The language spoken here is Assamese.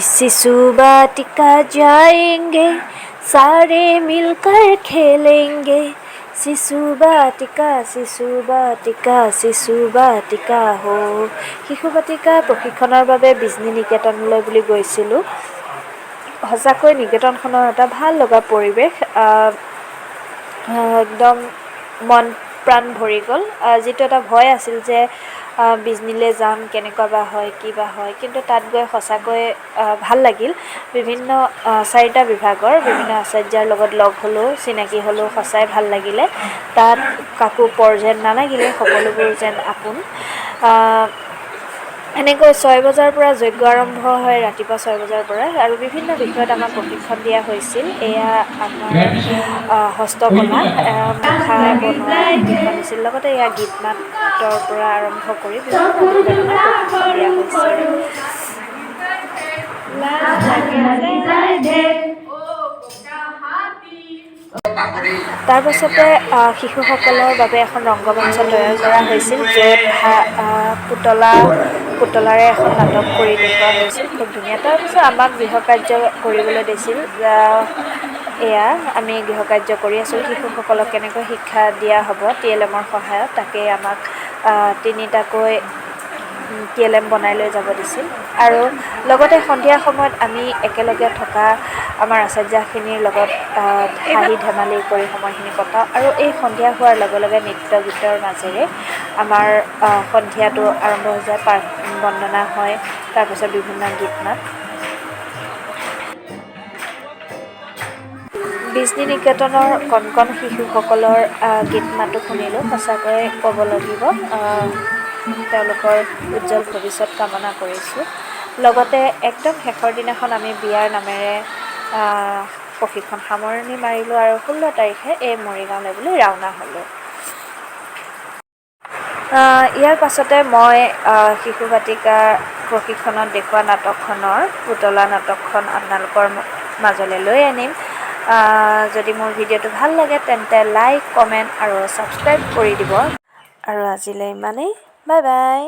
शिशु वाटिका जाएंगे, सारे मिलकर खेलेंगे, शिशु वाटिका, शिशु वाटिका, शिशु वाटिका हो। শিশু বাটিকা প্ৰশিক্ষণৰ বাবে বিজনী নিকেতনলৈ বুলি গৈছিলোঁ। সঁচাকৈ নিকেতনখনৰ এটা ভাল লগা পৰিৱেশ, একদম মন প্ৰাণ ভৰি গ'ল। যিটো এটা ভয় আছিল যে বিজনীলৈ যাম, কেনেকুৱা বা হয়, কি বা হয়, কিন্তু তাত গৈ সঁচাকৈ ভাল লাগিল। বিভিন্ন চাৰিটা বিভাগৰ বিভিন্ন আচাৰ্যাৰ লগত লগ হ'লোঁ, চিনাকি হ'লোঁ, সঁচাই ভাল লাগিলে। তাত কাকো পৰ যেন নালাগিলে, সকলোবোৰ যেন আপোন। এনেকৈ 6 বজাৰ পৰা যজ্ঞ আৰম্ভ হয়, ৰাতিপুৱা 6 বজাৰ পৰা, আৰু বিভিন্ন বিষয়ত আমাক প্ৰশিক্ষণ দিয়া হৈছিল। এয়া আমাৰ হস্তকলা, মুখা বনোৱা প্ৰশিক্ষণ দিছিল। লগতে এয়া গীত মাতৰ পৰা আৰম্ভ কৰি বিভিন্ন বিষয়ত আমাক প্ৰশিক্ষণ দিয়া হৈছিল। লাগি যায় ঢেৰ। তাৰপাছতে শিশুসকলৰ বাবে এখন ৰংগমঞ্চ তৈয়াৰ কৰা হৈছিল, য'ত পুতলাৰে এখন নাটক কৰি দেখুওৱা হৈছিল, খুব ধুনীয়া। তাৰপিছত আমাক গৃহকাৰ্য কৰিবলৈ দিছিল। এয়া আমি গৃহকাৰ্য কৰি আছোঁ। শিশুসকলক কেনেকৈ শিক্ষা দিয়া হ'ব টিএলএমৰ সহায়ত, তাকেই আমাক তিনিটাকৈ টিএলএম বনাই লৈ যাব দিছিল। আৰু লগতে সন্ধিয়া সময়ত আমি একেলগে থকা আমাৰ আচাৰ্যাখিনিৰ লগত হাঁহি ধেমালি কৰি সময়খিনি কটাওঁ। আৰু এই সন্ধিয়া হোৱাৰ লগে লগে নৃত্য গীতৰ মাজেৰে আমাৰ সন্ধিয়াটো আৰম্ভ হৈ যায়। পাঠ বন্দনা হয়, তাৰপিছত বিভিন্ন গীত মাত। বিজনী নিকেতনৰ কণ কণ শিশুসকলৰ গীত মাতো শুনিলোঁ। সঁচাকৈয়ে ক'ব লাগিব, তেওঁলোকৰ উজ্জ্বল ভৱিষ্যত কামনা কৰিছোঁ। লগতে একদম শেষৰ দিনাখন আমি বিয়াৰ নামেৰে প্ৰশিক্ষণ সামৰণি মাৰিলোঁ আৰু 16 তাৰিখে এই মৰিগাঁৱলৈ বুলি ৰাওনা হ'লোঁ। ইয়াৰ পাছতে মই শিশু বাটিকা প্ৰশিক্ষণত দেখুওৱা নাটকখনৰ পুতলা নাটকখন আপোনালোকৰ মাজলৈ লৈ আনিম। যদি মোৰ ভিডিঅ'টো ভাল লাগে, তেন্তে লাইক, কমেণ্ট আৰু ছাবস্ক্ৰাইব কৰি দিব। আৰু আজিলৈ ইমানেই, বাই বাই।